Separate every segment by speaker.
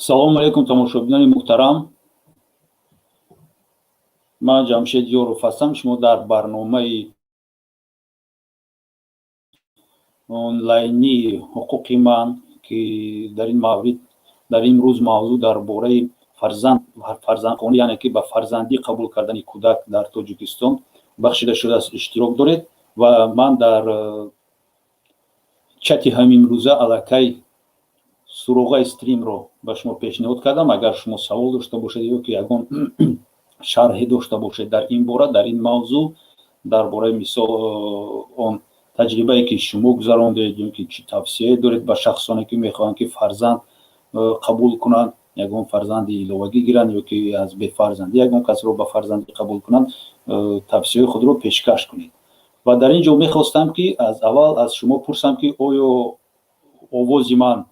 Speaker 1: Салому алейкум, тамошобинони муҳтарам. Ман Ҷамшед Ёров ҳастам. Шумо дар барномаи онлайнии «Ҳуқуқи ман», ки дар ин маврид, дар ин рӯз мавзӯъ дар бораи фарзанд, фарзандхонӣ, яъне ки ба фарзандӣ қабул кардани кӯдак дар Тоҷикистон бахшида шудааст, иштирок доред. Ва ман дар чати ҳаминрӯза аллакай суроғаи стримро ба шумо пешниҳод кардам. Агар шумо савол дошта бошед ё ки ягон шарҳе дошта бошед дар ин бора, дар ин мавзӯъ, дар бораи, мисол, он таҷрибае, ки шумо гузарондед, ё ки чӣ тавсияе доред ба шахсоне, ки мехоҳанд, ки фарзанд қабул кунанд, ягон фарзанди иловагӣ гиранд ё ки аз бефарзандӣ ягон касро ба фарзандӣ қабул кунанд, тавсияи худро пешкаш кунед. Ва дар ин ҷо мехостам, ки аз аввал аз шумо пурсам, ки оё овози ман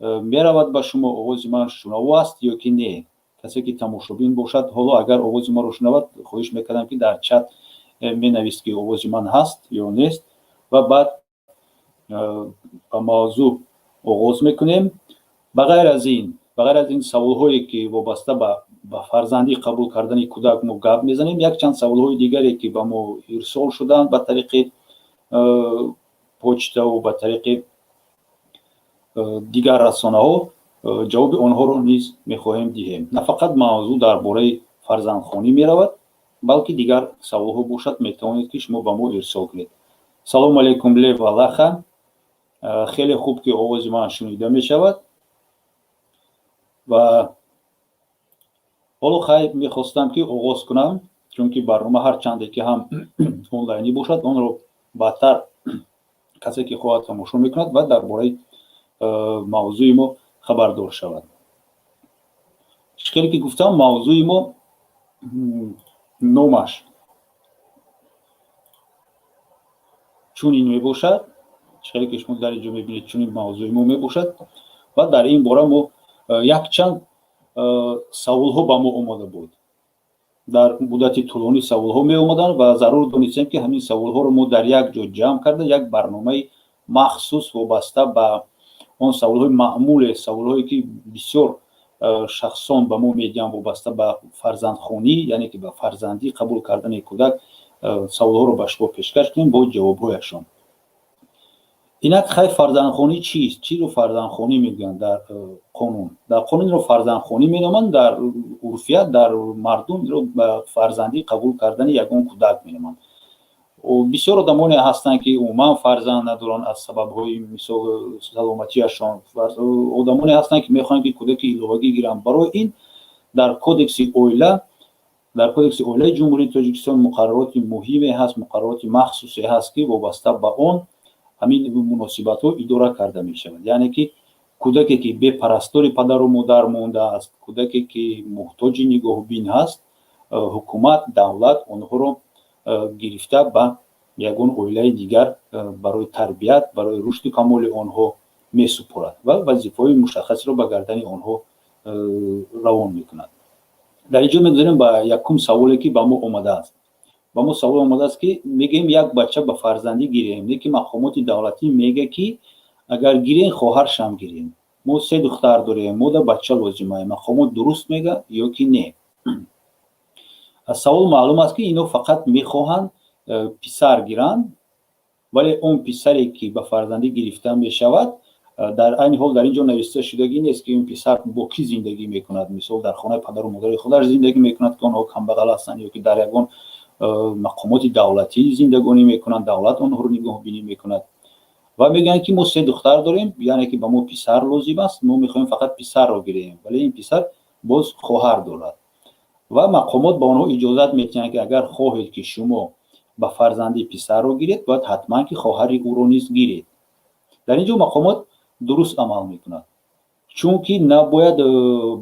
Speaker 1: меравад ба шумо, овози ман шунаво аст ё ки не? Касе ки тамошобин бошад, ҳоло агар овози маро шунавад, хоҳиш мекардам, ки дар чат менавист, ки овози ман ҳаст ё нест, ва баъд ба мавзӯъ оғоз мекунем. Ба ғайр аз ин саволҳое, ки вобаста ба фарзандӣ қабул кардани кӯдак мо гап мезанем, якчанд саволҳои дигаре, ки ба мо ирсол шуданд ба тариқи почтаву ба тариқи дигар расонаҳо, ҷавоби онҳоро низ мехоҳем диҳем. На фақат мавзӯъ дар бораи фарзандхонӣ меравад, балки дигар саволҳо бошад, метавонед, ки шумо ба мо ирсол кунед. Салому алейкум, Лев Алаха. Хеле хуб, ки овози ман шунида мешавад. Ва ҳоло хай мехостам, ки оғоз кунам, чунки барнома ҳарчанде ки ҳам онлайнӣ бошад, онро баъдтар касе ки хоҳад, тамошо мекунад ва дар бораи мавзӯи мо хабардор шавад. Хеле ки гуфтам, мавзӯи мо номаш чунин мебошад. Хеле ки шумо дар инҷо мебинед, чунин мавзӯи мо мебошад. Ва дар ин бора мо якчанд саволҳо ба мо омода буд. Дар муддати тӯлонӣ саволҳо меомаданд ва зарур донистем, ки ҳамин саволҳоро мо дар як ҷо ҷамъ карда, як барномаи махсус вобаста ба он саволҳои маъмуле, саволҳое, ки бисёр шахсон ба мо медиҳанд вобаста ба фарзандхонӣ, яъне ки ба фарзандӣ қабул кардани кӯдак, саволҳоро ба шумо пешкаш кунем бо ҷавобҳояшон. Инак, хай, фарзандхонӣ чист? Чиро фарзандхонӣ мегӯянд дар қонун? Дар қонун инро фарзандхонӣ меноманд, дар урфият, дар мардум инро ба фарзандӣ қабул кардани ягон кӯдак меноманд. Бисёр одамоне ҳастанд, ки умуман фарзанд надоранд аз сабабҳои, мисол, саломатиашон. Одамоне ҳастанд, ки мехоҳанд, ки кӯдаки иловагӣ гиранд. Барои ин дар Кодекси оилаи Ҷумҳурии Тоҷикистон муқаррароти муҳиме ҳаст, муқаррароти махсусе ҳаст, ки вобаста ба он ҳамин муносибатҳо идора карда мешавад. Яъне ки кӯдаке, ки бепарастори падару модар мондааст, кӯдаке, ки муҳтоҷи нигоҳубин ҳаст, ҳукумат, давлат онҳоро гирифта, ба ягон оилаи дигар барои тарбият, барои рушду камоли онҳо месупорад ва вазифаҳои мушаххасеро ба гардани онҳо равон мекунад. Дар инҷо мегузарем ба якум саволе, ки ба мо омадааст. Ба мо савол омадааст, ки мегӯем, як бача ба фарзандӣ гирем, лекин мақомоти давлатӣ мега, ки агар гирем, хоҳаршам гирем. Мо се духтар дорем, мода бача лозимае. Мақомот дуруст мега ё ки не? Аз савол маълум аст, ки ино фақат мехоҳанд писар гиранд, вале он писаре, ки ба фарзандӣ гирифта мешавад, дар айни ҳол дар ин ҷо нависта шудагӣ нест, ки ин писар бо кӣ зиндагӣ мекунад. Мисол, дар хонаи падару модари худаш зиндагӣ мекунад, ки онҳо камбағал ҳастанд, ё ки дар ягон мақомоти давлатӣ зиндагонӣ мекунанд, давлат онҳоро нигоҳбинӣ мекунад. Ва мегӯянд, ки мо се духтар дорем, яъне ки ба мо писар лозим аст, мо мехоҳем фақат писарро гирем, вале ин писар боз хоҳар дорад. Ва мақомот ба онҳо иҷозат медиҳанд, ки агар хоҳед, ки шумо ба фарзандӣ писарро гиред, бояд ҳатман ки хоҳари ӯро низ гиред. Дар ин ҷо мақомот дуруст амал мекунад, чунки набояд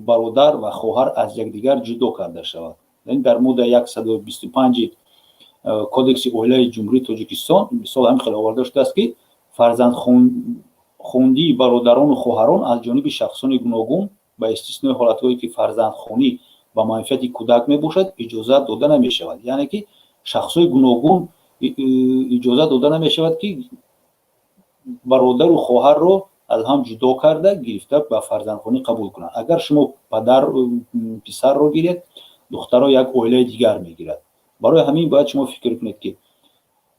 Speaker 1: бародар ва хоҳар аз якдигар ҷудо карда шавад. Дар моддаи 125-и Кодекси оилаи Ҷумҳурии Тоҷикистон, мисол, ҳамин хел оварда шудааст, ки фарзандхондии бародарону хоҳарон аз ҷониби шахсони гуногун, ба истиснои ҳолатҳое, ки фарзандхонӣ ба манфиати кӯдак мебошад, иҷозат дода намешавад. Яъне ки шахсҳои гуногун иҷозат дода намешавад, ки бародару хоҳарро аз ҳам ҷудо карда гирифта ба фарзандхонӣ қабул кунанд. Агар шумо падар писарро гиред, духтаро як оилаи дигар мегирад. Барои ҳамин бояд шумо фикр кунед, ки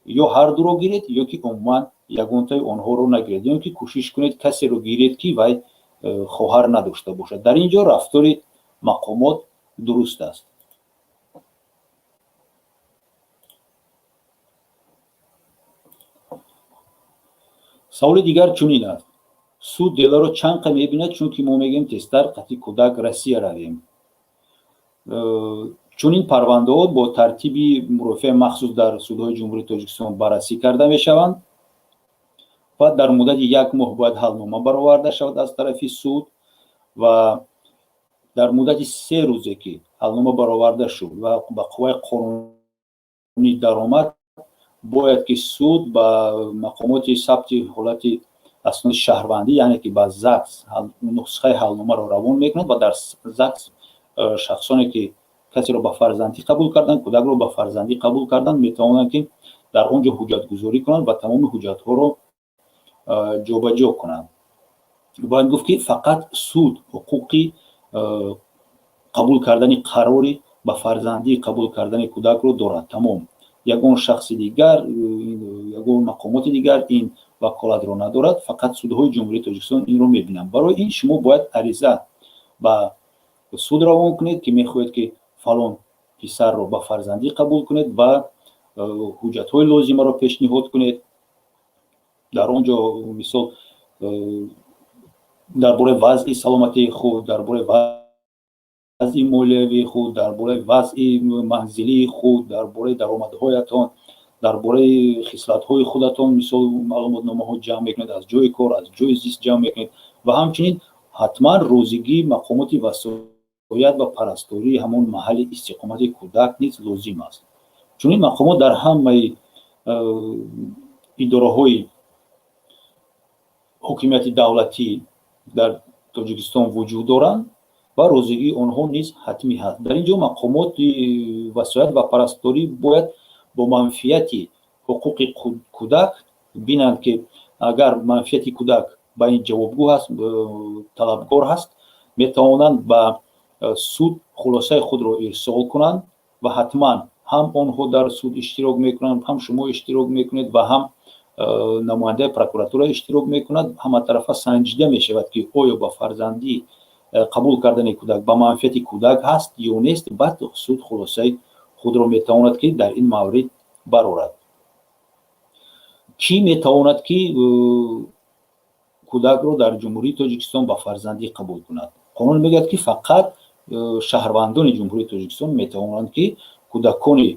Speaker 1: ё ҳар дуро гиред, ё ки умуман ягонтаи онҳоро нагиред, ё ки кӯшиш кунед касеро гиред, ки вай хоҳар надошта бошад. Дар ин ҷо рафтори мақомот дуруст аст. Саволи дигар чунин аст: суд деларо чанд қа мебинад, чунки мо мегӯем тезтар қатъи кӯдак Россия равем? Чунин парвандаҳо бо тартиби мурофиаи махсус дар судҳои Ҷумҳурии Тоҷикистон баррасӣ карда мешаванд ва дар муддати як моҳ бояд ҳалнома бароварда шавад аз тарафи суд, ва дар муддати 3 рӯзе ки ҳалнома бароварда шуд ва ба қувваи қонунӣ даромад, бояд ки суд ба мақомоти сабти ҳолати асноди шаҳрвандӣ, яъне ки ба ЗАГС, нусхаи ҳалномаро равон мекунад ва дар ЗАГС шахсоне ки касеро ба фарзандӣ қабул карданд, кӯдакро ба фарзандӣ қабул карданд, метавонанд ки дар он ҷо ҳуҷҷатгузорӣ кунанд ва тамоми ҳуҷҷатҳоро ҷобаҷо кунанд. Бояд гуфт, ки фақат суд ҳуқуқи қабул кардани қарори ба фарзандӣ қабул кардани кӯдакро дорад. Тамом, ягон шахси дигар, ягон мақомоти дигар ин ваколатро надорад. Фақат судҳои Ҷумҳурии Тоҷикистон инро мебинанд. Барои ин шумо бояд ариза ба суд равон кунед, ки мехоҳед ки фалон писарро ба фарзандӣ қабул кунед ва ҳуҷҷатҳои лозимаро пешниҳод кунед. Дар он ҷо, мисол, дар бораи вазъи саломатии худ, дар бораи вазъи молиявии худ, дар бораи вазъи манзилии худ, дар бораи даромадҳоятон, дар бораи хислатҳои худатон, мисол, маълумотномаҳо ҷамъ мекунед, аз ҷои кор, аз ҷои зист ҷамъ мекунед ва ҳамчунин ҳатман розигии мақомоти васоят ва парастории ҳамон маҳалли истиқомати кӯдак низ лозим аст. Чунин мақомот дар ҳамаи идораҳои ҳокимияти давлатӣ дар Тоҷикистон вуҷуд доранд ва розигии онҳо низ ҳатмӣ ҳаст. Дар ин ҷо мақомоти васоят ва парасторӣ бояд бо манфиати ҳуқуқи кӯдак бинанд, ки агар манфиати кӯдак ба ин ҷавобгӯ ҳаст, талабгор ҳаст, метавонанд ба суд хулосаи худро ирсол кунанд ва ҳатман ҳам онҳо дар суд иштирок мекунанд, ҳам шумо иштирок мекунед ва ҳам намояндаи прокуратура иштирок мекунад. Ҳаматарафа санҷида мешавад, ки оё ба фарзандӣ қабул кардани кӯдак ба манфиати кӯдак ҳаст ё нест. Баъд суд хулосаи худро метавонад ки дар ин маврид барорад. Кӣ метавонад ки кӯдакро дар Ҷумҳурии Тоҷикистон ба фарзандӣ қабул кунад? Қонун мегӯяд, ки фақат шаҳрвандони Ҷумҳурии Тоҷикистон метавонанд ки кӯдакони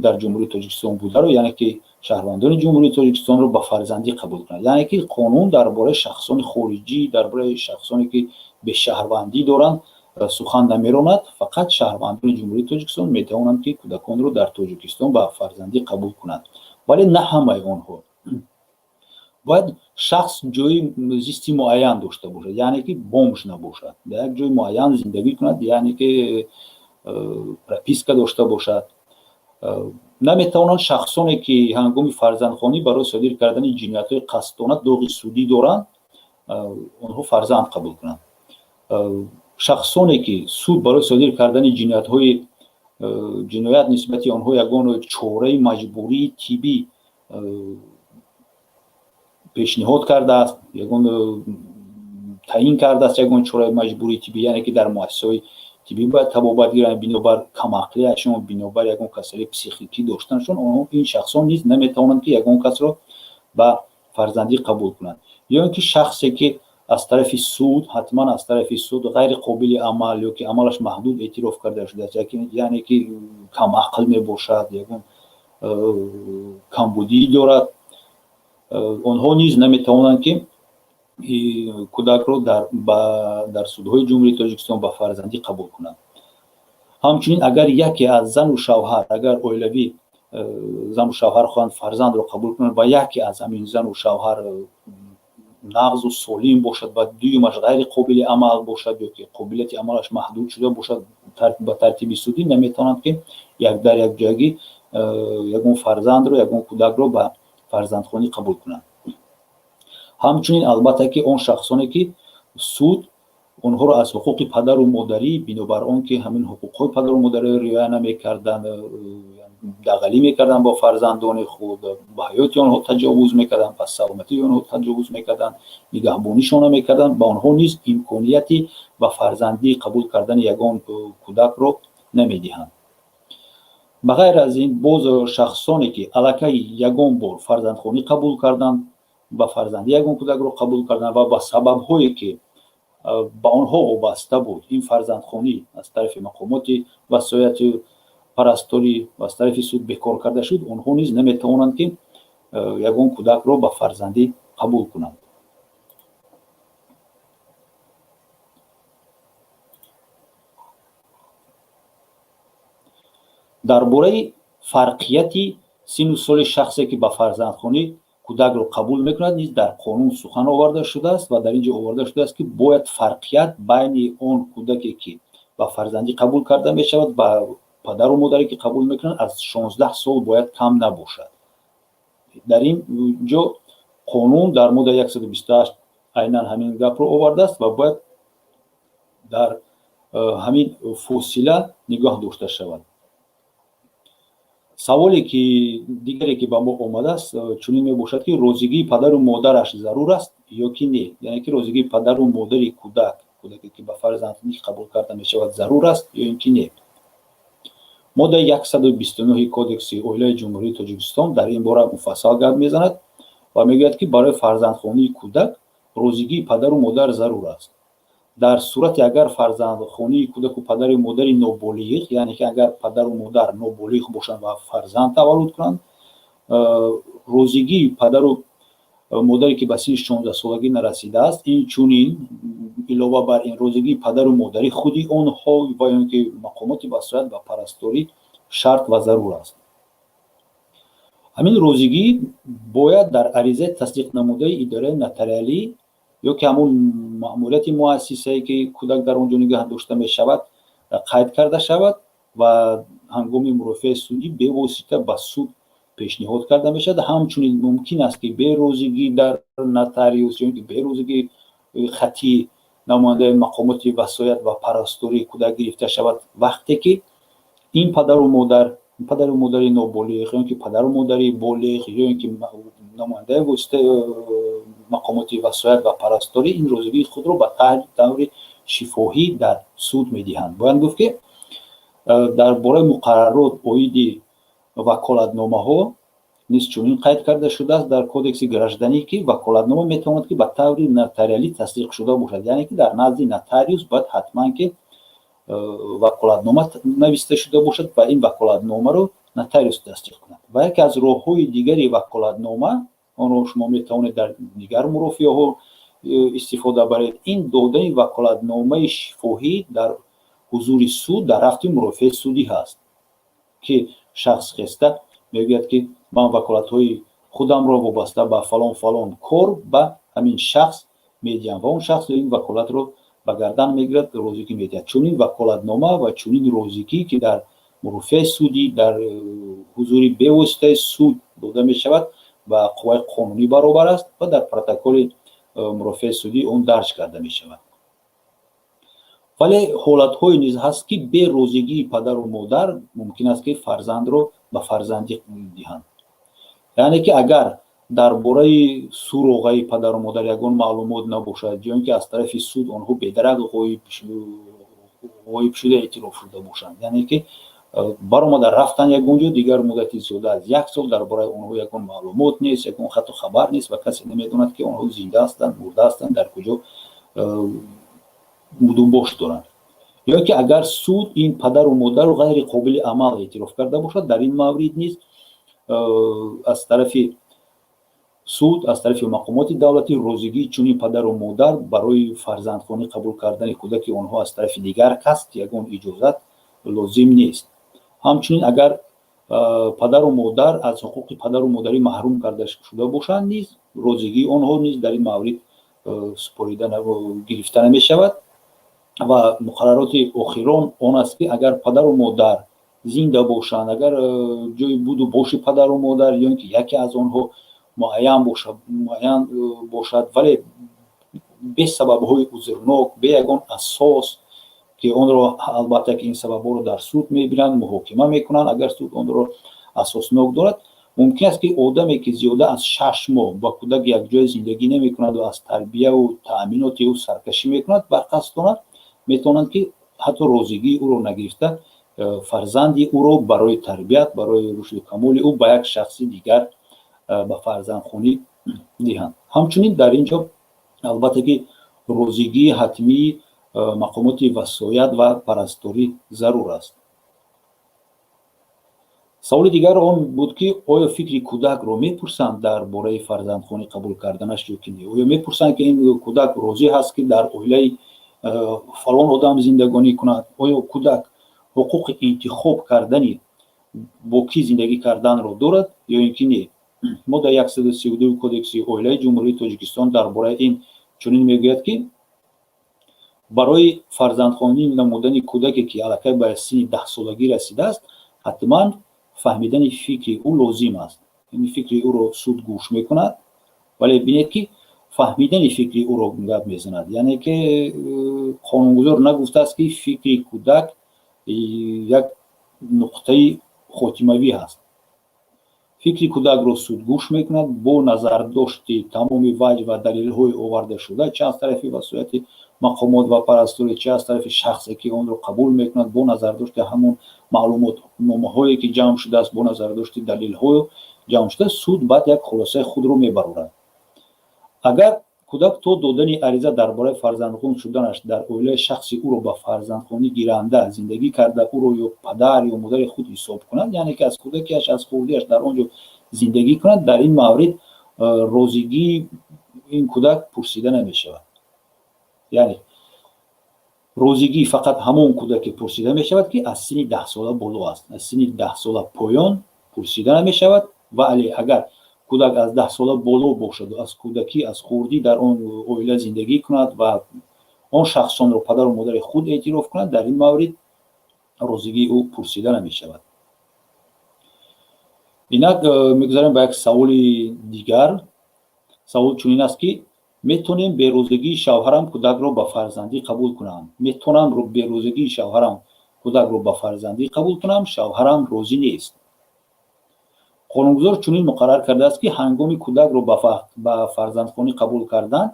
Speaker 1: дар Ҷумҳурии Тоҷикистон бударо, яъне ки шаҳрвандони Ҷумҳурии Тоҷикистонро ба фарзандӣ қабул кунанд. Яъне ки қонун дар бораи шахсони хориҷӣ, дар бораи шахсоне ки бешаҳрвандӣ доранд, сухан намеронад. Фақат шаҳрвандони Ҷумҳурии Тоҷикистон метавонанд ки кӯдаконро дар Тоҷикистон ба фарзандӣ қабул кунанд, вале на ҳамаи онҳо. Бояд шахс ҷои зисти муайян дошта бошад, яъне ки бомж набошад, дар як ҷои муайян зиндагӣ кунад, яъне ки прописка дошта бошад. Наметавонанд шахсоне ки ҳангоми фарзандхонӣ барои содир кардани ҷиноятҳои қасдона доғи судӣ доранд, онҳо фарзанд қабул кунанд. Шахсоне ки суд барои содир кардани ҷиноятҳои ҷиноят нисбати онҳо ягон чораи маҷбурии тиббӣ пешниҳод кардааст, ягон таъин кардааст, ягон чораи маҷбурии тиббӣ, яъне ки дар муассисаҳои тиббӣ бояд табобат гиранд бинобар камақлиашон, бинобар ягон касалии психикӣ доштанашон, онҳо, ин шахсон низ наметавонанд ки ягон касро ба фарзандӣ қабул кунанд. Ё ин ки шахсе ки аз тарафи суд, ҳатман аз тарафи суд ғайри қобили амал ё ки амалаш маҳдуд эътироф карда шудааст, яъне ки камақл мебошад, ягон камбудӣ дорад, онҳо низ наметавонанд ки кӯдакро дар судҳои Ҷумҳурии Тоҷикистон ба фарзандӣ қабул кунанд. Ҳамчунин агар яке аз зану шавҳар, агар оилавӣ зану шавҳар хоҳанд фарзандро қабул кунанд ва яке аз ҳамин зану шавҳар нағзу солим бошад ва дуюмаш ғайри қобили амал бошад ё ки қобилияти амалаш маҳдуд шуда бошад, ба тартиби судӣ наметавонанд ки як дар якҷоягӣ ягон фарзандро, ягон кӯдакро ба фарзандхонӣ қабул кунанд. Ҳамчунин, албатта, ки он шахсоне, ки суд онҳоро аз ҳуқуқи падару модарӣ, бинобар он ки ҳамин ҳуқуқҳои падару модариро риоя намекарданд, дағалӣ мекарданд бо фарзандони худ, ба ҳаёти онҳо таҷовуз мекарданд, ба саломатии онҳо таҷовуз мекарданд, нигаҳбонишон намекарданд, ба онҳо низ имконияти ба фарзандӣ қабул кардани ягон кӯдакро намедиҳанд. Ба ғайр аз ин, боз шахсоне, ки аллакай ягон бор фарзандхонӣ қабул карданд, ба фарзандӣ ягон кӯдакро қабул карданд ва ба сабабҳое, ки ба онҳо вобаста буд, ин фарзандхонӣ аз тарафи мақомоти васояти парасторӣ ва аз тарафи суд бекор карда шуд, онҳо низ наметавонанд, ки ягон кӯдакро ба фарзандӣ қабул кунанд. Дар бораи фарқияти синну соли шахсе, ки ба фарзандхонӣ кӯдакро қабул мекунад, низ дар қонун сухан оварда шудааст ва дар ин ҷо оварда шудааст, ки бояд фарқият байни он кӯдаке, ки ба фарзандӣ қабул карда мешавад, ва падару модаре, ки қабул мекунанд, аз 16 сол бояд кам набошад. Дар ин ҷо қонун дар моддаи 128 айнан ҳамин гапро овардааст ва бояд дар ҳамин фосила нигоҳ дошта шавад. Саволе ки дигаре, ки ба мо омадааст, чунин мебошад, ки розигии падару модараш зарур аст ё ки не, яъне ки розигии падару модари кӯдак, кӯдаке, ки ба фарзандӣ қабул карда мешавад, зарур аст ё ин ки не. Моддаи 129 Кодекси оилаи Ҷумҳурии Тоҷикистон дар ин бора муфассал гап мезанад ва мегӯяд, ки барои фарзандхонии кӯдак розигии падару модар зарур аст. Дар сурате, агар фарзандхонии кӯдаку падари модари ноболиғ, яъне ки агар падару модар ноболиғ бошанд ва фарзанд таваллуд кунанд, розигии падару модаре, ки ба синни 16-солагӣ нарасидааст, инчунин илова бар ин розигии падару модари худи онҳо ва ё ки мақомоти васоят ва парасторӣ шарт ва зарур аст. Ҳамин розигӣ бояд дар аризаи тасдиқнамудаи идораи нотариалӣ ё ки ҳамун маъмурияти муассисае, ки кӯдак дар он ҷо нигаҳ дошта мешавад, қайд карда шавад ва ҳангоми мурофиаи судӣ бевосита ба суд пешниҳод карда мешавад. Ҳамчунин мумкин аст, ки бе розигӣ дар нотариус ё ки бе розигии хаттии намояндаи мақомоти васоят ва парастории кӯдак гирифта шавад, вақте ки ин падару модар, падару модари ноболиғ ё ки падару модари болиғ ё ин ки намояндаи воситаи мақомоти васоят ва парасторӣ ин розигии худро ба таври шифоҳӣ дар суд медиҳанд. Бояд гуфт, ки дар бораи муқаррарот оиди ваколатномаҳо низ чунин қайд карда шудааст дар Кодекси гражданӣ, ки ваколатнома метавонад, ки ба таври нотариалӣ тасдиқ шуда бошад, яъне ки дар назди нотариус бояд ҳатман ки ваколатнома нависта шуда бошад ва ин ваколатномаро нотариус тасдиқ кунад. Ва яке аз роҳҳои дигари ваколатнома, онро шумо метавонед дар дигар мурофиаҳо истифода баред, ин додани ваколатномаи шифоҳӣ дар ҳузури суд дар рафти мурофиаи судӣ ҳаст, ки шахс хеста мегӯяд, ки ман ваколатҳои худамро вобаста ба фалон фалон кор ба ҳамин шахс медиҳам ва он шахс ин ваколатро ба гардан мегирад, розигӣ медиҳад. Чунин ваколатнома ва чунин розигӣ, ки дар мурофиаи судӣ дар ҳузури бевоситаи суд дода мешавад, ба қувваи қонунӣ баробар аст ва дар протоколи мурофиаи судӣ он дарҷ карда мешавад. Вале ҳолатҳое низ ҳаст, ки бе розигии падару модар мумкин аст, ки фарзандро ба фарзандӣ диҳанд, яъне ки агар дар бораи суроғаи падару модар ягон маълумот набошад ё ин ки аз тарафи суд онҳо бедарак ғоиб шуда эътироф шуда бошанд, яъне ки баромада рафтан ягон ҷо, дигар муддати зиёда аз як сол дар бораи онҳо ягон маълумот нест, ягон хату хабар нест ва касе намедонад, ки онҳо зинда ҳастанд, мурда ҳастанд, дар куҷо будубош доранд, ё ки агар суд ин падару модарро ғайри қобили амал эътироф карда бошад, дар ин маврид низ аз тарафи суд, аз тарафи мақомоти давлатӣ розигии чунин падару модар барои фарзандхонӣ қабул кардани кӯдаки онҳо аз тарафи дигар кас ягон иҷозат лозим нест. Ҳамчунин, агар падару модар аз ҳуқуқи падару модарӣ маҳрум карда шуда бошанд, низ розигии онҳо низ дар ин маврид супорида гирифта намешавад. Ва муқаррароти охирон он аст, ки агар падару модар зинда бошанд, агар ҷои буду боши падару модар ё ин ки яке аз онҳо муайян бошад, вале бе сабабҳои узрнок, бе ягон асос, ки онро албатта ки ин сабабҳоро дар суд мебинанд, муҳокима мекунанд, агар суд онро асоснок дорад, мумкин аст, ки одаме, ки зиёда аз 6 моҳ ба кӯдак якҷоя зиндагӣ намекунаду аз тарбияву таъминоти ӯ саркашӣ мекунад, барқасдона метавонанд, ки ҳатто розигии ӯро нагирифта, фарзанди ӯро барои тарбият, барои рушду камоли ӯ ба як шахси дигар ба фарзандхонӣ диҳанд. Ҳамчунин дар ин ҷо, албатта, ки розигии ҳатмии мақомоти васоят ва парасторӣ зарур аст. Саволи дигар он буд, ки оё фикри кӯдакро мепурсанд дар бораи фарзандхонӣ қабул карданаш ё ки не? Оё мепурсанд, ки ин кӯдак розӣ ҳаст, ки дар оилаи фалон одам зиндагонӣ кунад? Оё кӯдак ҳуқуқи интихоб кардани бо кӣ зиндагӣ карданро дорад ё ин ки не? Моддаи 132 Кодекси оилаи Ҷумҳурии Тоҷикистон дар бораи ин чунин мегӯяд, ки барои фарзандхонӣ намудани кӯдаке, ки аллакай ба синни 10-солагӣ расидааст, ҳатман фаҳмидани фикри ӯ лозим аст. Ин фикри ӯро суд гӯш мекунад, вале бинед, ки фаҳмидани фикри ӯро гап мезанад, яъне ки қонунгузор нагуфтааст, ки фикри кӯдак як нуқтаи хотимавӣ ҳаст. Фикри кӯдакро суд гӯш мекунад бо назардошти тамоми ваҷ ва далелҳои овардашуда, чи аз тарафи васояти мақомот ва парасторӣ, чи аз тарафи шахсе, ки онро қабул мекунад, бо назардошти ҳамон маълумотномаҳое, ки ҷамъ шудааст, бо назардошти далелҳо ҷамъ шуда, суд баъд як хулосаи худро мебарорад. Агар кӯдак то додани ариза дар бораи фарзандхон шуданаш дар оилаи шахси ӯро ба фарзандхонӣ гиранда зиндагӣ карда, ӯро ё падар ё модари худ ҳисоб кунад, яъне ки аз кӯдакиаш, аз хурдиаш дар он ҷо зиндагӣ кунад, дар ин маврид розигии ин кӯдак пурсида намешавад. Яъне розигӣ фақат ҳамон кӯдаке пурсида мешавад, ки аз синни 10-сола боло аст, аз синни 10-сола поён пурсида намешавад. Вале агар кӯдак аз 10-сола боло бошаду аз кӯдакӣ, аз хурдӣ дар он оила зиндагӣ кунад ва он шахсонро падару модари худ эътироф кунад, дар ин маврид розигии ӯ пурсида намешавад. Инак мегузарем ба як саволи дигар. Савол чунин аст, ки метавонем бе розигии шавҳарам кӯдакро ба фарзандӣ қабул кунам? Метавонам бе розигии шавҳарам кӯдакро ба фарзандӣ қабул кунам? Шавҳарам розӣ нест. Қонунгузор чунин муқаррар кардааст, ки ҳангоми кӯдакро ба фарзандхонӣ қабул кардан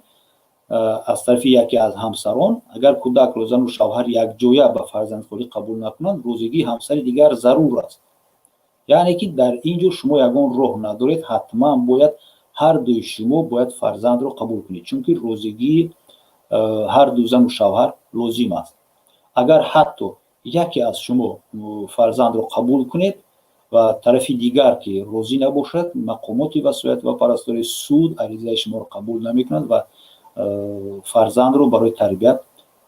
Speaker 1: аз тарафи яке аз ҳамсарон, агар кӯдакро зану шавҳар якҷоя ба фарзандхонӣ қабул накунанд, розигии ҳамсари дигар зарур аст. Яъне ки дар ин ҷо шумо ягон роҳ надоред, ҳатман бояд ҳар дуи шумо бояд фарзандро қабул кунед, чунки розигии ҳар ду зану шавҳар лозим аст. Агар ҳатто яке аз шумо фарзандро қабул кунед ва тарафи дигар ки розӣ набошад, мақомоти васоят ва парастории, суд аризаи шуморо қабул намекунад ва фарзандро барои тарбият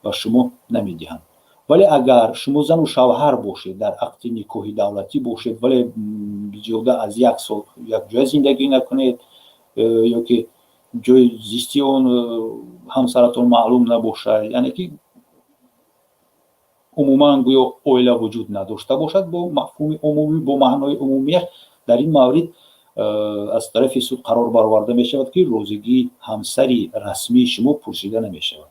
Speaker 1: ба шумо намедиҳанд. Вале агар шумо зану шавҳар бошед, дар ақди никоҳи давлатӣ бошед, вале зиёда аз як сол якҷоя зиндагӣ накунед ё ки ҷои зисти он ҳамсаратон маълум набошад, яъне ки умуман гӯё оила вуҷуд надошта бошад бо мафҳуми умумӣ, бо маънои умумиаш, дар ин маврид аз тарафи суд қарор бароварда мешавад, ки розигии ҳамсари расмии шумо пурсида намешавад.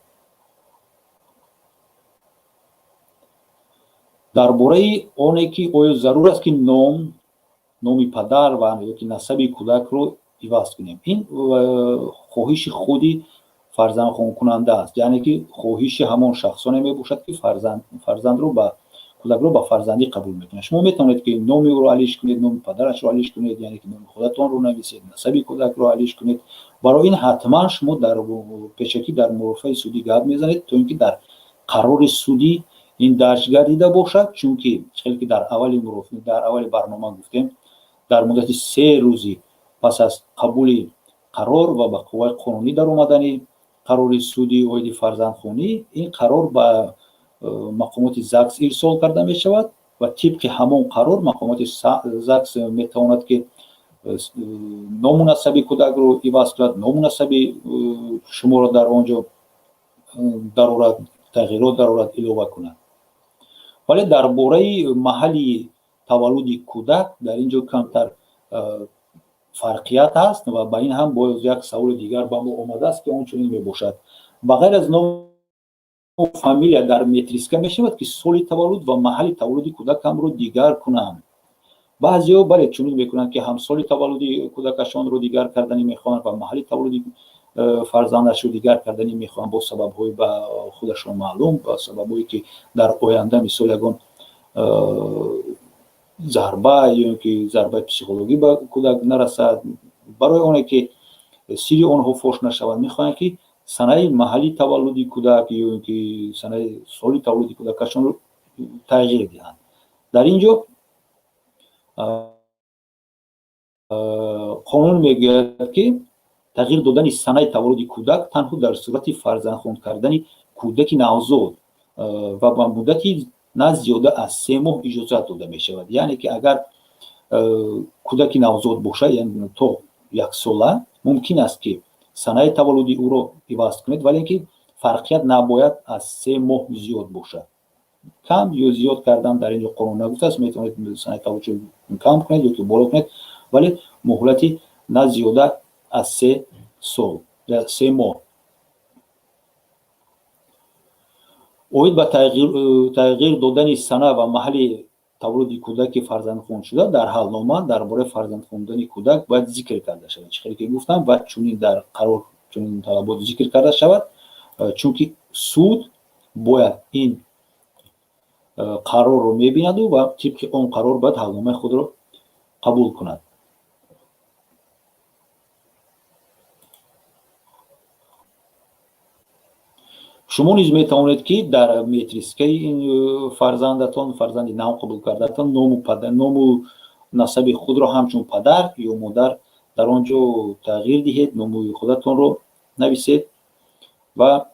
Speaker 1: Дар бораи оне, ки оё зарур аст, ки номи падар ва ёки насаби кӯдакро иваз кунем, ин хоҳиши худи фарзандхонкунанда аст, яъне ки хоҳиши ҳамон шахсоне мебошад, ки фарзандро ба кӯдакро ба фарзандӣ қабул мекунад. Шумо метавонед, ки номи ӯро алиш кунед, номи падарашро алиш кунед, яъне ки номи худатонро нависед, насаби кӯдакро алиш кунед. Барои ин ҳатман шумо дар пешакӣ дар мурофиаи судӣ гап мезанед, то ин ки дар қарори судӣ ин дарҷ гардида бошад, чунки хеле ки дар аввали дар аввали барнома гуфтем, дар муддати 3 рӯзи пас аз қабули қарор ва ба қувваи қонунӣ даромадани қарори суди оиди фарзандхонӣ, ин қарор ба мақомоти ЗАГС ирсол карда мешавад ва тибқи ҳамон қарор мақомоти ЗАГС метавонад, ки ному насаби кӯдакро иваз кунад, ному насаби шуморо дар он ҷо дарорад, тағйирот дарорад, илова кунад. Вале дар бораи маҳалли таваллуди кӯдак дар ин ҷо камтар Фарқият ҳаст ва ба ин ҳам боз як саволи дигар ба мо омадааст, ки он чунин мебошад: ба ғайр аз ному фамилия дар метриска мешавад, ки соли таваллуд ва маҳалли таваллуди кӯдакамро дигар кунам? Баъзеҳо, бале, чунин мекунанд, ки ҳам соли таваллуди кӯдакашонро дигар карданӣ мехоҳанд ва маҳалли таваллуди фарзандашро дигар карданӣ мехоҳанд бо сабабҳои ба худашон маълум, ба сабабҳое ки дар оянда, мисол, ягон зарба ё ин ки зарбаи психологӣ ба кӯдак нарасад, барои оне ки сирри онҳо фош нашавад, мехоҳанд, ки санаи маҳалли таваллуди кӯдак ё ин ки санаи соли таваллуди кӯдакашонро тағйир диҳанд. Дар ин ҷо қонун мегӯяд, ки тағйир додани санаи таваллуди кӯдак танҳо дар сурати фарзандхон кардани кӯдаки навзод ва ба муддати на зиёда аз 3 моҳ иҷозат дода мешавад. Яъне ки агар кӯдаки навзод бошад, яъне то 1 сола, мумкин аст, ки санаи таваллуди ӯро иваз кунед, вале ки фарқият набояд аз 3 моҳ зиёд бошад. Кам ё зиёд кардан дар ин ҷо қонун нагуфтааст. Метавонед санаи таваллудшо кам кунед ё ки боло кунед, вале муҳлати на зиёда аз 3 сол, 3 моҳ. Оид ба тағйир додани сана ва маҳалли таваллуди кӯдаки фарзандхоншуда дар ҳалнома дар бораи фарзандхондани кӯдак бояд зикр карда шавад. Чӣ хеле ки гуфтам, бояд чунин дар қарор чунин талабот зикр карда шавад, чунки суд бояд ин қарорро мебинаду ва тибқи он қарор бояд ҳалномаи худро қабул кунад. Шумо низ метавонед, ки дар метрискаи ин фарзандатон, фарзанди нав қабул кардатон, ному насаби худро ҳамчун падар ё модар дар он ҷо тағйир диҳед, номи худатонро нависед ва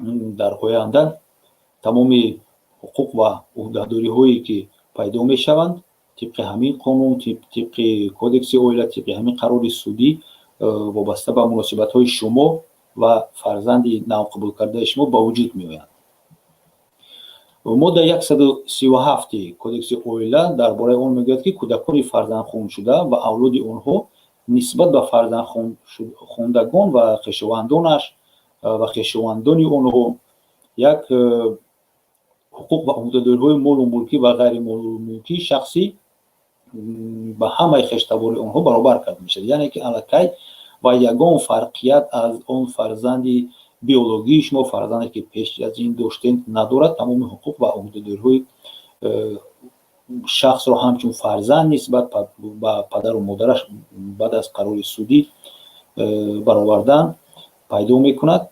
Speaker 1: дар оянда тамоми ҳуқуқ ва ӯҳдадориҳое, ки пайдо мешаванд, тибқи ҳамин қонун, тибқи Кодекси оила, тибқи ҳамин қарори судӣ вобаста ба муносибатҳои шумо ва фарзанди навқабулкардаи шумо ба вуҷуд меоянд. Моддаи 137-и Кодекси оила дар бораи он мегӯяд, ки кӯдакони фарзандхоншуда ва авлоди онҳо нисбат ба фарзандхондагон ва хешовандонаш ва хешовандони онҳо як ҳуқуқ ва ӯҳдадориҳои молу мулкӣ ва ғайримолумулкии шахсӣ ба ҳамаи хештабори онҳо баробар карда мешавад. Яъне ки аллакай ва ягон фарқият аз он фарзанди биологии шумо, фарзанде ки пеш аз ин доштем, надорад. Тамоми ҳуқуқ ва ӯҳдадориҳои шахсро ҳамчун фарзанд нисбат ба падару модараш баъд аз қарори судӣ баровардан пайдо мекунад.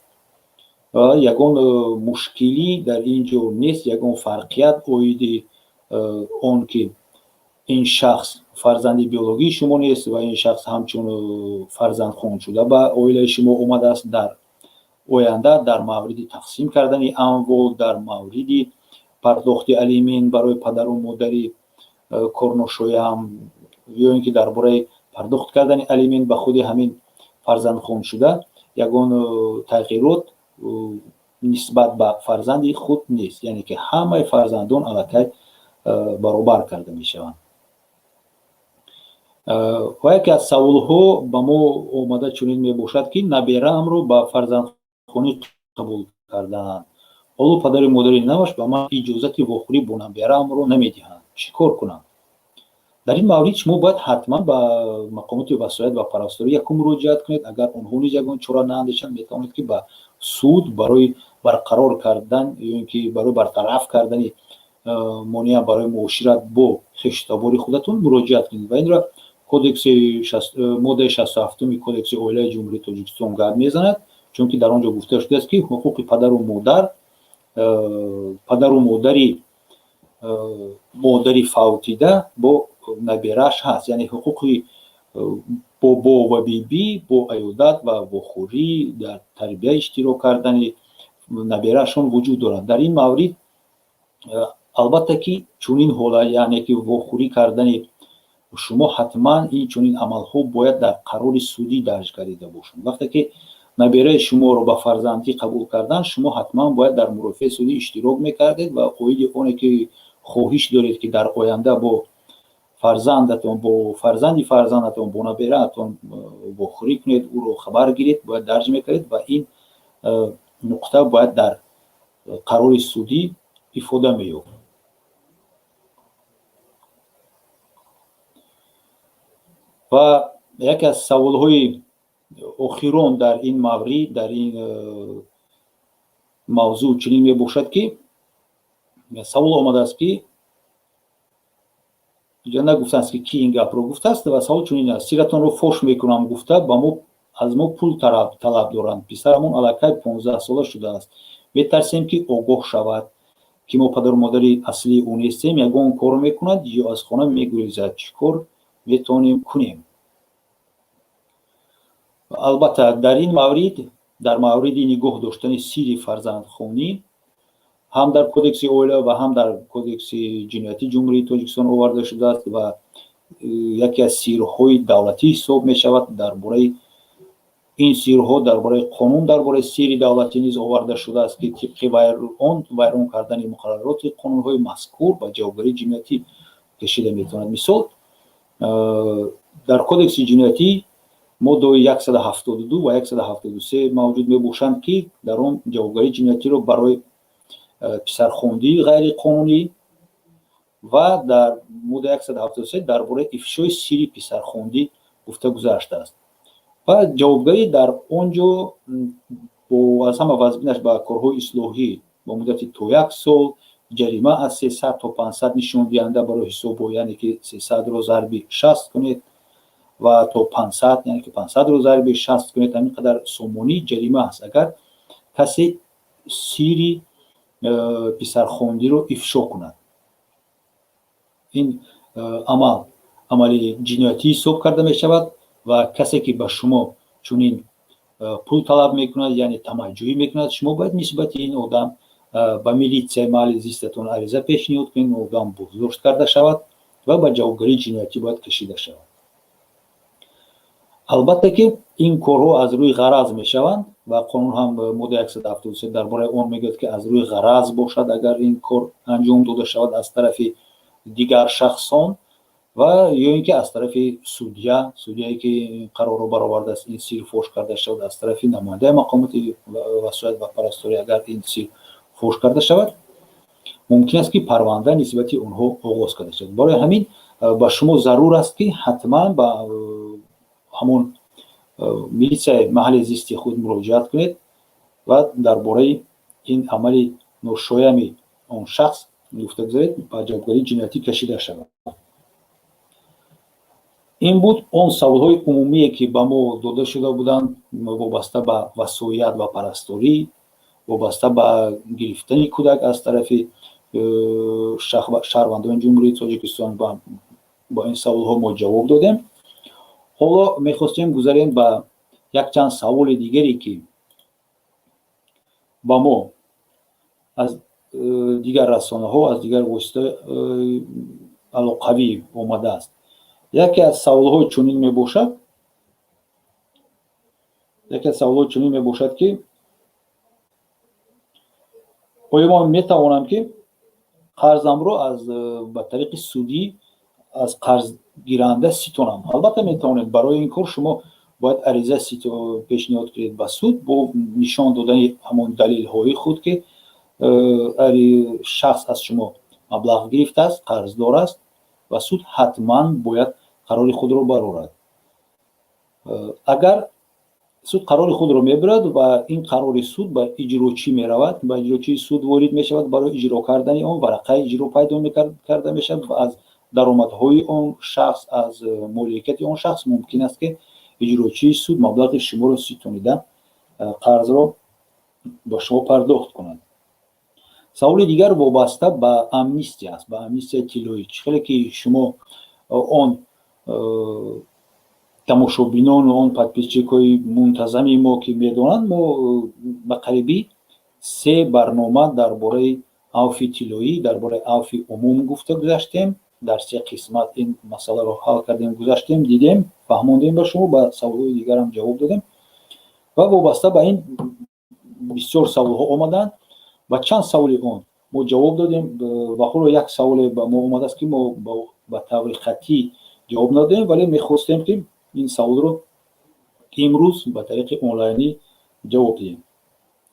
Speaker 1: Ягон мушкилӣ дар ин ҷо нест, ягон фарқият оиди он ки ин шахс фарзанди биологии шумо нест ва ин шахс ҳамчун фарзандхоншуда ба оилаи шумо омадааст, дар оянда дар мавриди тақсим кардани амвол, дар мавриди пардохти алимент барои падару модари корношоям ё ин ки дар бораи пардохт кардани алимент ба худи ҳамин фарзандхоншуда ягон тағйирот нисбат ба фарзанди худ нест. Яъне ки ҳамаи фарзандон аллакай баробар карда мешаванд. Ва яке аз саволҳо ба мо омада чунин мебошад, ки набераамро ба фарзандхонӣ қабул кардаанд. Ҳоло падару модари наваш ба ман иҷозати вохӯрӣ бо набераамро намедиҳанд. Чӣ кор кунам? Дар ин маврид шумо бояд ҳатман ба мақомоти васоят ва парасторӣ якум муроҷиат кунед. Агар онҳо низ ягон чора наандешанд, метавонед, ки ба суд барои барқарор кардан ё ин ки барои бартараф кардани монеа барои муошират бо хештабори худатон муроҷиат кунед. Ва инро кодекси, моддаи 67-уми Кодекси оилаи Ҷумҳурии Тоҷикистон гап мезанад, чунки дар он ҷо гуфта шудааст, ки ҳуқуқи падару модар, падару модари модари фавтида бо наберааш ҳаст, яъне ҳуқуқи бобо ва бибӣ бо аёдат ва вохӯрӣ, дар тарбия иштирок кардани набераашон вуҷуд дорад. Дар ин маврид, албатта, ки чунин ҳолат, яъне ки вохӯрӣ кардани шумо, ҳатман ин чунин амалҳо бояд дар қарори судӣ дарҷ гардида бошанд. Вақте ки набераи шуморо ба фарзандӣ қабул кардан, шумо ҳатман бояд дар мурофиаи судӣ иштирок мекардед ва оиди оне ки хоҳиш доред, ки дар оянда бо Фарзандатон, бо фарзанди фарзандатон, бо набераатон вохӯрӣ кунед, ӯро хабар гиред, бояд дарҷ мекардед ва ин нуқта бояд дар қарори судӣ ифода меёфт. Ва яке аз саволҳои охирон дар ин маврид, дар ин мавзӯъ чунин мебошад, ки савол омадааст, ки инҷо нагуфтааст, ки кӣ ин гапро гуфтааст, ва савол чунин аст: сиратонро фош мекунам гуфта ба мо аз мо пул талаб доранд. Писарамон аллакай 15-сола шудааст. Метарсем, ки огоҳ шавад, ки мо падару модари аслии ӯ нестем, ягон кор мекунад ё аз хона мегурезад. Чӣ кор метавонем кунем? Албатта, дар ин маврид, дар мавриди нигоҳ доштани сирри фарзандхонӣ, ҳам дар Кодекси оила ва ҳам дар Кодекси ҷиноятии Ҷумҳурии Тоҷикистон оварда шудааст ва яке аз сирҳои давлатӣ ҳисоб мешавад. Дар бораи ин сирҳо, дар бораи қонун дар бораи сирри давлатӣ низ оварда шудааст, ки тибқи он вайрон кардани муқаррароти қонунҳои мазкур ба ҷавобгарии ҷиноятӣ кашида метавонад. Мисол, дар Кодекси ҷиноятӣ моддаҳои 172 ва 173 мавҷуд мебошанд, ки дар он ҷавобгарии ҷиноятиро барои писархондии ғайриқонунӣ ва дар модда 173 дар бораи ифшои сирри писархондӣ гуфта гузаштааст. Ва ҷавобгарӣ дар он ҷо бо аз ҳама вазбинаш ба корҳои ислоҳӣ ба муддати то як сол, ҷарима аз 300 то 500 нишондиҳанда барои ҳисобо, яъне ки 300-ро зарби 60 кунед ва то 500, яъне ки 500-ро зарби 60 кунед, ҳамин қадар сомонӣ ҷарима аст, агар касе сирри писархондиро ифшо кунад. Ин амал амали ҷиноятӣ ҳисоб карда мешавад ва касе ки ба шумо чунин пул талаб мекунад, яъне тамаҷҷӯӣ мекунад, шумо бояд нисбати ин одам ба милитсияи маҳалли зистатон ариза пешниҳод кунед, одам боздошт карда шавад ва ба ҷавобгарии ҷиноятӣ бояд кашида шавад. Албатта, ки ин корҳо аз рӯи ғараз мешаванд ва қонун ҳам модда 173 дар бораи он мегӯяд, ки аз рӯи ғараз бошад, агар ин кор анҷом дода шавад аз тарафи дигар шахсон ва ё ин ки аз тарафи судья, судьяе ки қарорро баровардааст, ин сир фош карда шавад, аз тарафи намояндаи мақомоти васоят ва парасторӣ агар ин сир фош карда шавад, мумкин аст, ки парванда нисбати онҳо оғоз карда шавад. Барои ҳамин ба шумо зарур аст, ки ҳатман ба ҳамон милитсияи маҳалли зисти худ муроҷиат кунед ва дар бораи ин амали ношоями он шахс гуфта гузаред, ба ҷавобгарии ҷиноятӣ кашида шавад. Ин буд он саволҳои умумие, ки ба мо дода шуда буданд, вобаста ба васоят ва парасторӣ, вобаста ба гирифтани кӯдак аз тарафи шаҳрвандони Ҷумҳурии Тоҷикистон. Бо ин саволҳо мо ҷавоб додем. Ҳоло мехостем гузарем ба якчанд саволи дигаре, ки ба мо аз дигар расонаҳо, аз дигар воситаи алоқавӣ омадааст. Яке аз саволҳо чунин мебошад, яке аз саволҳо чунин мебошад, ки оё ман метавонам, ки қарзамро аз ба тариқи судӣ аз қарзгиранда ситонам? Албатта, метавонед. Барои ин кор шумо бояд ариза пешниҳод кунед ба суд бо нишон додани ҳамон далелҳои худ, ки шахс аз шумо маблағ гирифтааст, қарздор аст ва суд ҳатман бояд қарори худро барорад. Агар суд қарори худро мебарад ва ин қарори суд ба иҷрочӣ меравад, ба иҷрочии суд ворид мешавад, барои иҷро кардани он варақаи иҷро пайдо карда мешавад ва аз даромадҳои он шахс, аз моликияти он шахс мумкин аст, ки иҷрочии суд маблағи шуморо ситонида, қарзро ба шумо пардохт кунад. Саволи дигар вобаста ба амнистия аст, ба амнистияи тиллоӣ. Чӣ хеле ки шумо, он тамошобинону он подписчикҳои мунтазами мо ки медонанд, мо ба қарибӣ се барнома дар бораи авфи тиллоӣ, дар бораи авфи умум гуфта гузаштем. Дар се қисмат ин масъаларо ҳал кардем, гузаштем, дидем, фаҳмондем ба шумо, ба саволҳои дигарам ҷавоб додем ва вобаста ба ин бисёр саволҳо омаданд. Ба чанд саволи он Мо ҷавоб додем ва ҳоло як саволе ба мо омадааст, ки мо ба таври хаттӣ ҷавоб надодем, вале мехостем, ки ин саволро имрӯз ба тариқи онлайнӣ ҷавоб диҳем.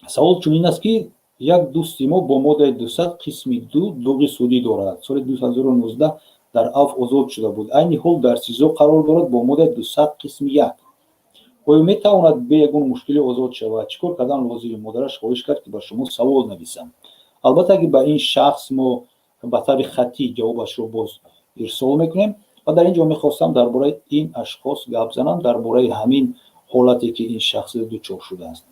Speaker 1: Савол чунин аст, ки як дӯсти мо бо моддаи 200 қисми 2 доғи судӣ дорад. Соли 2019 дар авф озод шуда буд, айни ҳол дар СИЗО қарор дорад бо моддаи 200 қисми 1. Оё метавонад бе ягон мушкилӣ озод шавад? Чӣ кор кардан лозим? Модараш хоҳиш кард, ки ба шумо савол нависам. Албатта, ки ба ин шахс мо ба таври хаттӣ ҷавобашро боз ирсол мекунем. Ва дар ин ҷо мехостам дар бораи ин ашхос гап занам, дар бораи ҳамин ҳолате, ки ин шахс дучор шудааст.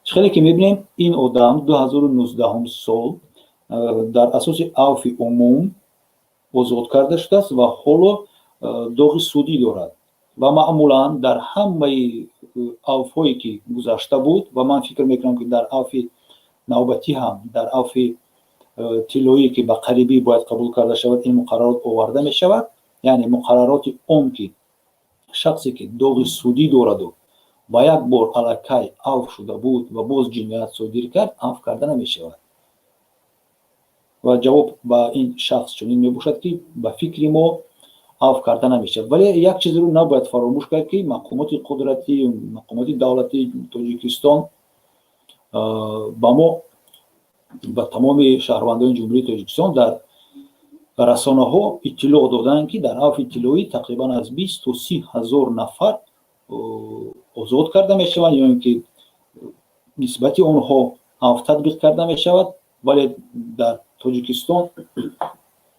Speaker 1: Чӣ хеле ки мебинем, ин одам 2019 сол дар асоси авфи умум озод карда шудааст ва ҳоло доғи судӣ дорад. Ва маъмулан дар ҳамаи авфҳое, ки гузашта буд, ва ман фикр мекунам, ки дар авфи навбатӣ ҳам, дар авфи тиллоӣ, ки ба қарибӣ бояд қабул карда шавад, ин муқаррарот оварда мешавад. Яъне муқаррароти он, ки шахсе, ки доғи судӣ дораду ба як бор аллакай авф шуда буд ва боз ҷиноят содир кард, авф карда намешавад. Ва ҷавоб ба ин шахс чунин мебошад, ки ба фикри мо авф карда намешавад. Вале як чизро набояд фаромӯш кард, ки мақомоти қудратӣ, мақомоти давлатии Тоҷикистон ба мо, ба тамоми шаҳрвандони Ҷумҳурии Тоҷикистон дар расонаҳо иттилоъ доданд, ки дар авфи тиллоӣ тақрибан аз 20 то 30 ҳазор нафар озод карда мешаванд ё ин ки нисбати онҳо авф татбиқ карда мешавад. Вале дар Тоҷикистон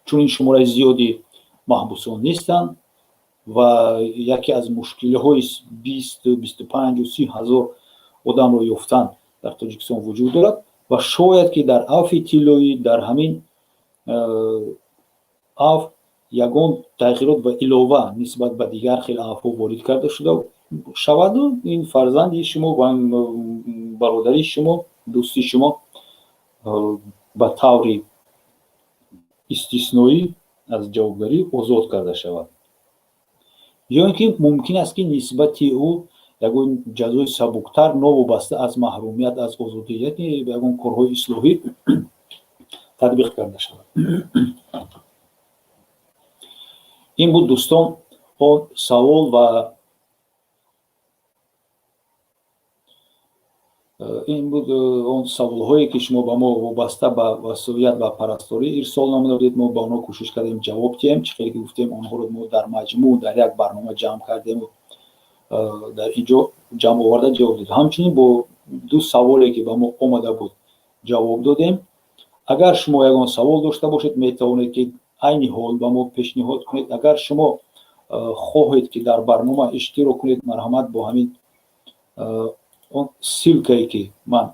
Speaker 1: чунин шумораи зиёди маҳбусон нестанд ва яке аз мушкилиҳои 20, 25-у 30 ҳазор одамро ёфтан дар Тоҷикистон вуҷуд дорад. Ва шояд, ки дар авфи тиллоӣ, дар ҳамин авф ягон тағйирот ва илова нисбат ба дигар хел авфҳо ворид карда шуда шаваду ин фарзанди шумо ва бародари шумо, дӯсти шумо ба таври истисноӣ аз ҷавобгарӣ озод карда шавад. Ё ин ки мумкин аст, ки нисбати ӯ ягон ҷазои сабуктар, новобаста аз маҳрумият аз озодӣ, яъне ягон корҳои ислоҳӣ татбиқ карда шавад. Ин буд, дӯстон, он савол ва ин буд он саволҳое, ки шумо ба мо вобаста ба васоят ва парасторӣ ирсол намуда будед. Мо ба онҳо кӯшиш кардем ҷавоб диҳем. Чӣ хеле ки гуфтем, онҳоро мо дар маҷмӯъ дар як барнома ҷамъ кардему дар ин ҷо ҷамъ оварда ҷавоб додем. Ҳамчунин бо ду саволе, ки ба мо омада буд, ҷавоб додем. Агар шумо ягон савол дошта бошед, метавонед, ки айни ҳол ба мо пешниҳод кунед. Агар шумо хоҳед, ки дар барнома иштирок кунед, марҳамат, бо ҳамин он ссылка е, ки ман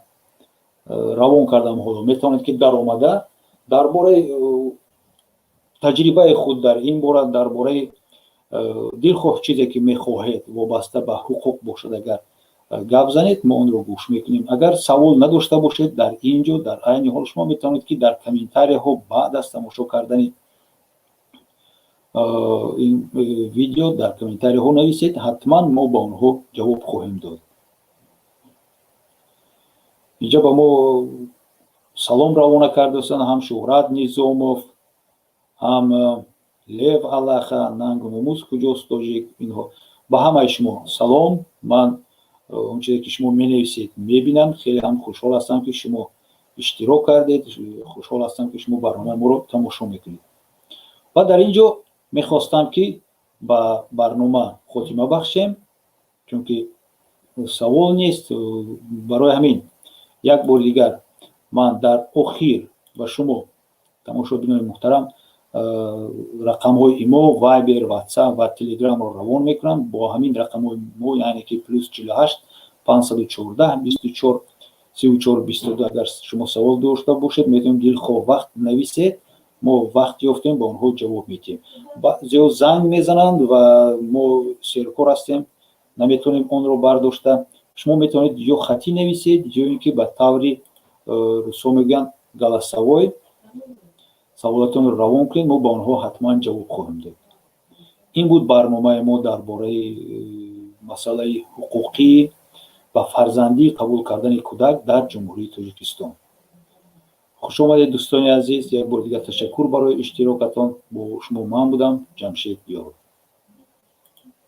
Speaker 1: равон кардам, ҳоло метавонед, ки даромада дар бораи таҷрибаи худ дар ин бора, дар бораи дилхоҳ чизе, ки мехоҳед, вобаста ба ҳуқуқ бошад, агар гап занед, мо онро гӯш мекунем. Агар савол надошта бошед, дар ин ҷо дар айни ҳол шумо метавонед, ки дар комментарияҳо баъд аз тамошо кардани ин видео дар комментарияҳо нависед, ҳатман мо ба онҳо ҷавоб хоҳем дод. Инҷа ба мо салом равона кардастанд ҳам Шӯҳрат Низомов, ҳам Лев Алаха, нангу номус куҷост, тоҷик. Инҳо ба ҳамаи шумо салом. Ман он чизе, ки шумо менависед, мебинам. Хеле ҳам хушҳол ҳастам, ки шумо иштирок кардед, хушҳол ҳастам, ки шумо барномаи моро тамошо мекунед. Ва дар ин ҷо мехостам, ки ба барнома хотима бахшем, чунки савол нест. Барои ҳамин як бори дигар ман дар охир ба шумо, тамошобинони муҳтарам, рақамҳои имо, Вайбер, Ватсап ва Телеграмро равон мекунам. Бо ҳамин рақамҳои мо, яъне ки +48 514 24 34 22, агар шумо савол дошта бошед, метавонед дилхоҳ вақт нависед. Мо вақт ёфтем, ба онҳо ҷавоб медиҳем. Баъзеҳо занг мезананд ва мо серкор ҳастем, наметавонем онро бардошта. Шумо метавонед ё хатӣ нависед, ё ин ки ба таври русҳо мегӯянд голосовой саволотонро равон кунед, мо ба онҳо ҳатман ҷавоб хоҳем дод. Ин буд барномаи мо дар бораи масъалаи ҳуқуқӣ ба фарзандӣ қабул кардани кӯдак дар Ҷумҳурии Тоҷикистон. Хуш омадед, дӯстони азиз. Як бор дигар ташаккур барои иштирокатон. Бо шумо ман будам, Ҷамшед Ёров.